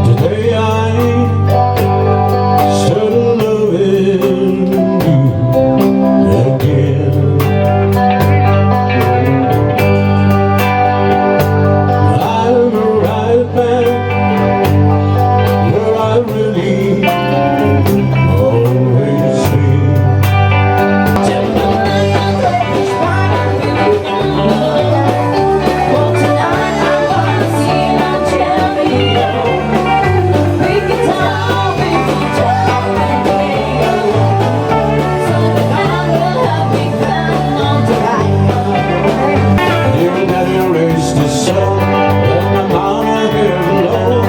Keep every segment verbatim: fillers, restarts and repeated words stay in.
Today I started loving you again. I'm right back where I really always been. Everybody raise the sun, and my mama here alone.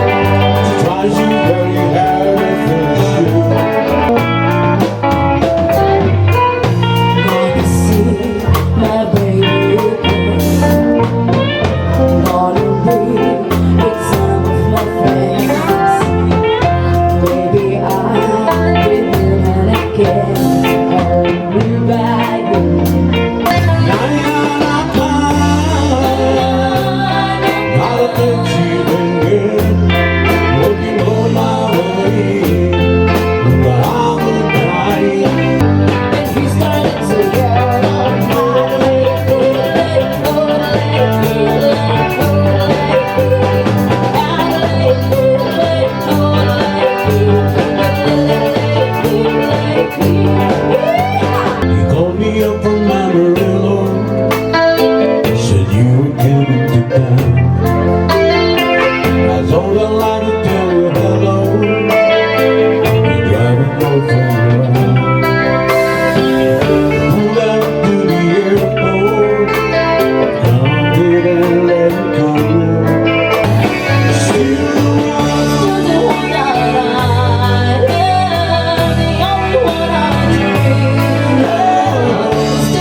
She tries you very hard to finish you. Wanna see my baby again. Wanna be with some of my friends. Baby, I've been here and I can't hold you back. You called me up from Amarillo, said you were coming to town. I told a lie to tell you hello. You drive a boat from around. Pulled up to the airport, come didn't let it come. Still the one that I am, the only one I dream of.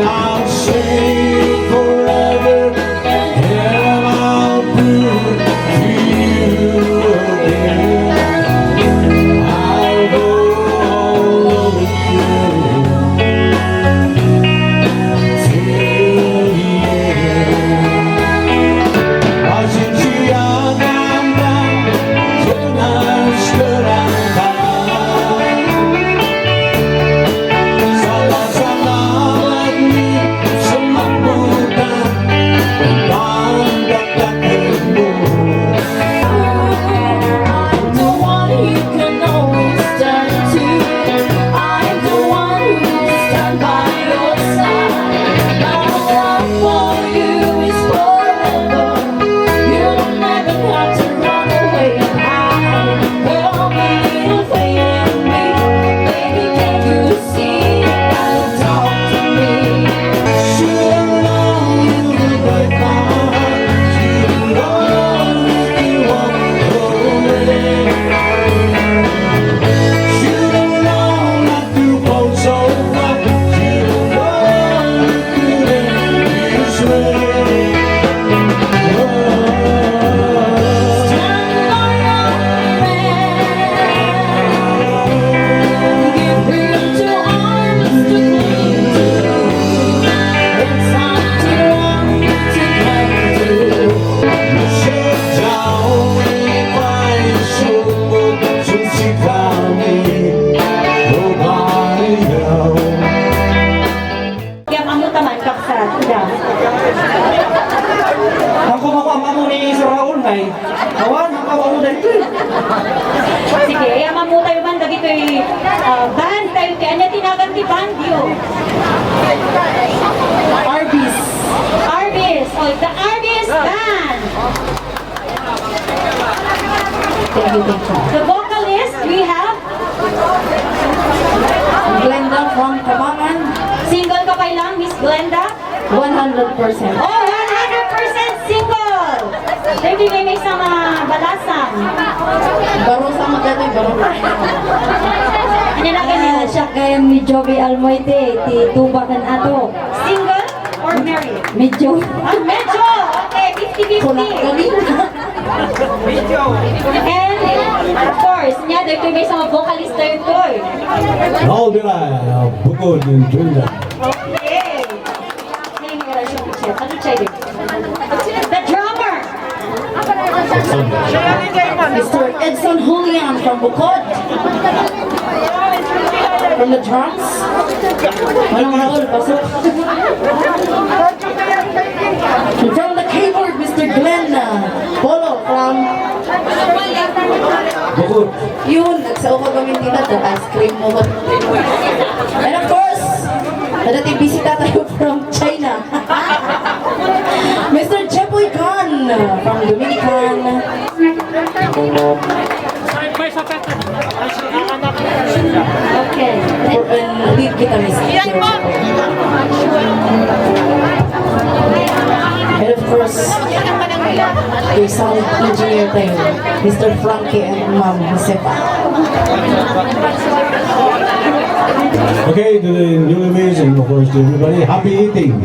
I'll sing forever and I'll prove to you again. I'll go all over you till the end. Asin siya ganda, tunas kerangka. Sala-salamat ni sumagbutan, ang dakdakan mo. I'm the one you can always turn to. I'm the one who's stand by your side. My love for you is forever. You don't ever have to run away and hide. Hold me, little baby, baby, can you see? Gotta talk to me. Should I love you like that? Should I love you like that? Should I love like you fall so far? Should I love you like this way? Stand by your man. Give him two arms to cling to. It's time to run to cling to. Sit down, if I should, should sit down, nobody else. Kaya mamuta man, kaksa, ida. Ang kumakuha mo ni Sir Raul, nay. Awan, ang kawa mo dahil ito eh. Sige, kaya mamuta man, dagitoy, ah, band tayo, kaya niya tinagan ti band yun. Arbis. Arbis, oh, the Arbis band. Thank you, thank you. The vocalist, we have Glenda from Cabangan. Single ka pa lang, Miss Glenda? One hundred percent. Oh, one hundred percent single! Dahil may may sama balasang. Baro sa magkano, baro. Ano na ganyan? Ah, siya kaya ni Joby Almoite, ti Tuba kan Ato. Single or married? Medyo. Ah, medyo! Okay, fifty fifty. Kulang kami. And, of course, niya, dahil may sa vocalist na yun, Toy. All the time, Bukod in Trinidad. Okay. Hey, may relation ko siya. Ano siya yun? The drummer. Mister Edson Julian from Bukod. From the drums. Manang Raul, pasok. From the keyboard, Mister Glenn, uh, Polo from Bukod. Yun, nagsao ka kami dito, the ice cream mo. And of course, adda ti bisita tayo from China. Mister Jeboy Gan from Dominican. Okay. For, uh, lead guitarist. And of course, the sound engineer tayo, Mister Frankie and Ma'am Josefa. Okay, to the newlyweds and of course to everybody, happy eating.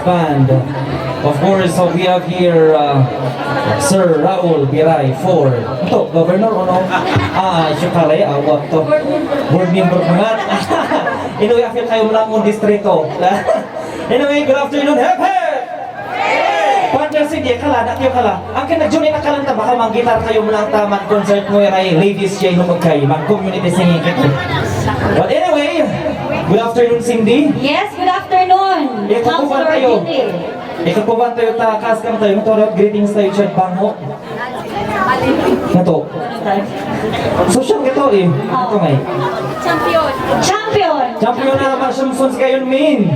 Band. Of course, uh, we have here, uh, Sir Raul Biray for, ito, governor o no? Ah, ah, siya pala, ah, what to? Board member ko nga. Anyway, apil kayo lang mong distrito. Anyway, good afternoon. Hep, hep! Partner, sige, kala, nakyo kala. Ang kinagdyo ni nakalanta, baka manggitar kayo lang ta, mag-concert mo, iray, ladies, siya yung magkay, mag-community singing kayo. But anyway, good afternoon, Cindy. Yes, good afternoon. Ikaw po ba tayo? Ikaw po ba tayo ta, kas kang tayo, to, greetings tayo, Chad Bangho. Nato. Social ka to eh. Ito nga eh. Champion. Champion. Champion na, Ma'am Sons kayo, Min.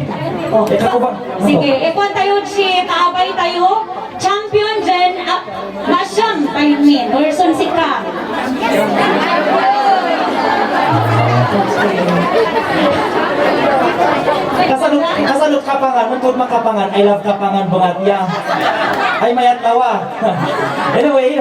Oh. Ikaw po ba? Sige, ikuan tayo si kaabay tayo. Champion din, ah, Masyam, kaymi, Wilson Sika. Kasalot, kasalot Kapangan, mantod Makapangan, I love Kapangan, bungat ya. Ay, mayat lawa. Anyway,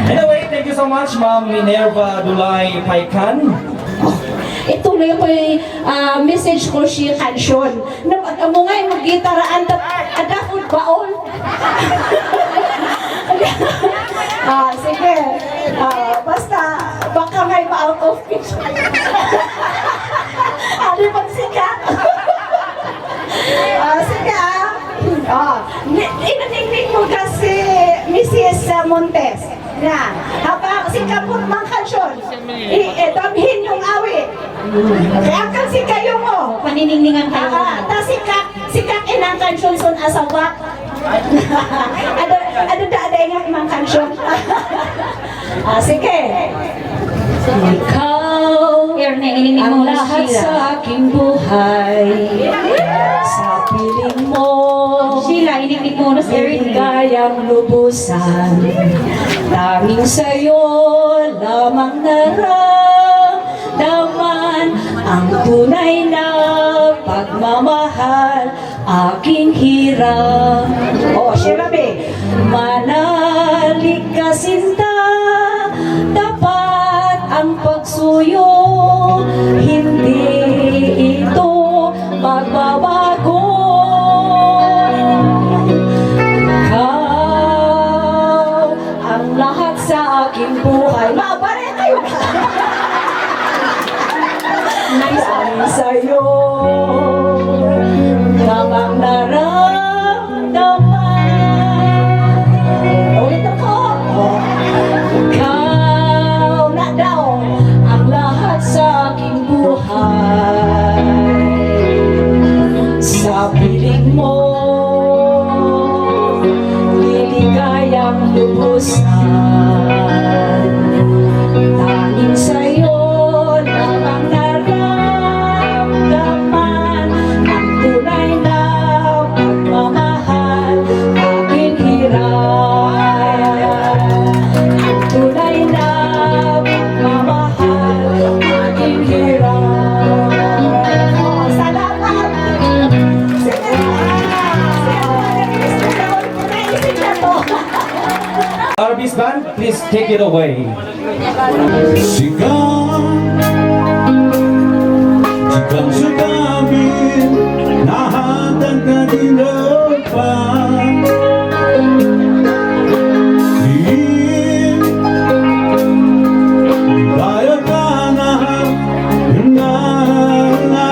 Anyway, thank you so much, Ma'am Minerva Dulay Paikan. Ito na yung, ah, message ko si kansion. Napag-amo nga yung maggitaraan, tap-, ada food baon. Ah, sige. Ah, basta, baka may ma-out of pitch. Ano pag sikat? Ah, sige, ah. Ah, ni-, inaningning mo kasi, Missus Montes. Na, habang si Kaput mang kansion, i-, eh, damhin yung awit. Kaya kan si kayo mo. Paniningningan kayo. Ah, ah, ta si Kak, si Kak inang kansion sun asawa. Ada, ada da, ada ingat mang kansion. Ah, sige. Ikaw Erne, ininig ang mo na, lahat Sheila. Sa aking buhay. Sa piling mo, Sheila, ininig mo na si Erne. Hindi kayang lubusan. Tanging sa'yo lamang narang Daman ang tunay na pagmamahal, aking hirap. O, share, Rabi. Manalik ka, sinta, tapat ang pagsuyo, hindi ito magbabago. Ikaw ang lahat sa aking buhay. Maabare kayo! Nice. Ang sa'yo, tamang nararamdaman. Ulit ako. Ikaw na daw ang lahat sa aking buhay. Sa piling mo, liligayang lubusan. Tanging sa'yo lamang naramdaman ang tunay na pagmamahal, aking hirap. Ang tunay na pagmamahal, aking hirap. Salamat! Naisip na to. Arbis Band, please take it away. Sika, sika sa tabi, nahatag ka di na pa. Di, bayad ka na, na, na,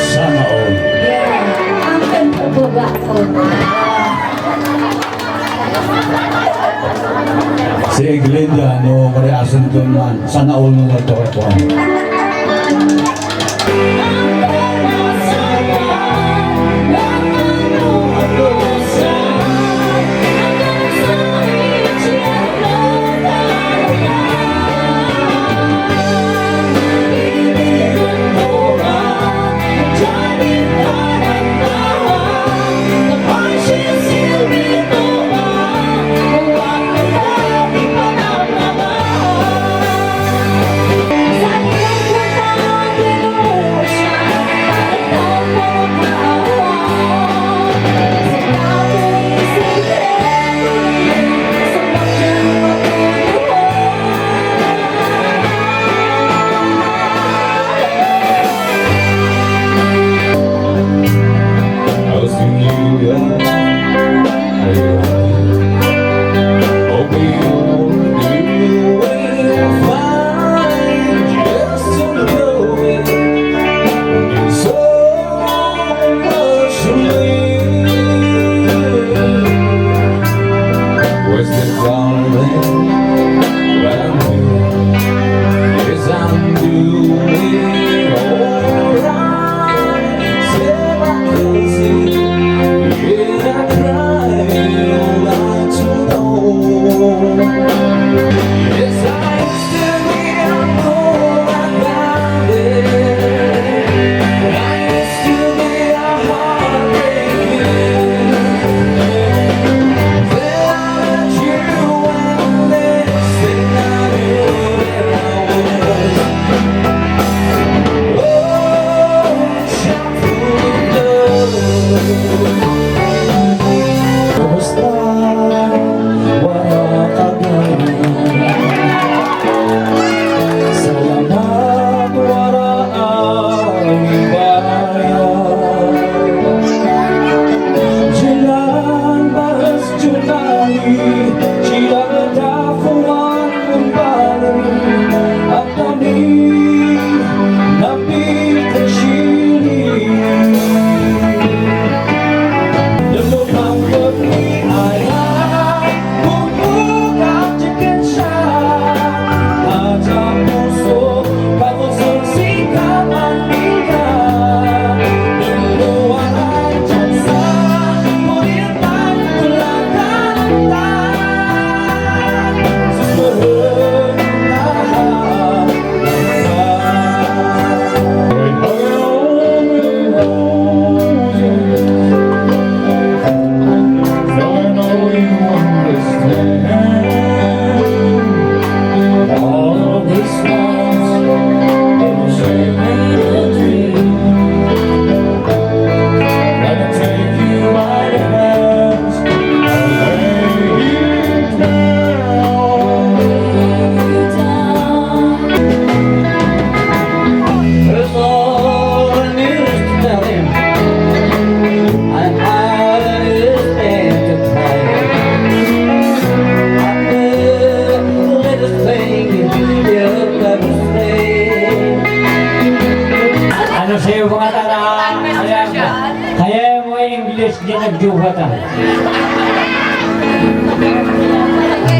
Sana all. Yeah. Ang ganda po ba? Si Glenda, no, kaya asunton man. Sana all mo ito, ito.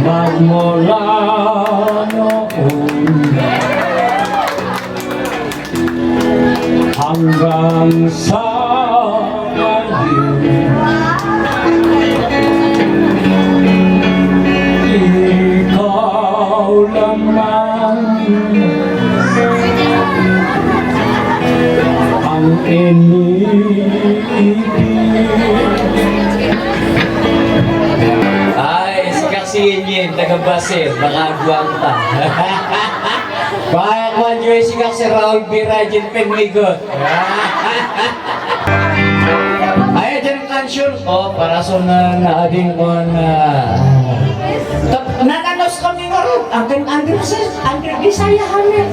Magmula noon hanggang sa ngayon, ikaw lamang ang iniibig. Ay, si Kak si Yenyen, taga Baser, baka aguang ta. Baka kuan, Joy, si Kak si Raul Bira, Jen Pemigot. Ay, dyan kansion. Oh, para sa na, naading kuan, ah. Tap-, nananos kami nga ron. Akin, Andrew, sir. Under Bisaya kami.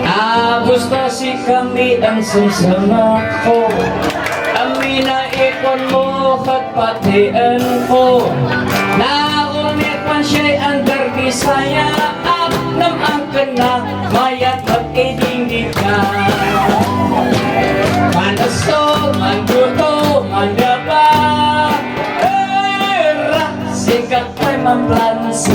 Ah, gusto si kami ang sumsumako. Amina ikon mo kat patian ko. Naunit man siya'y under Bisaya. Apnam ang kana, mayat at idinggit ka. Manusto, manduto, mandapa. Era, sikat pa'y mamplansa.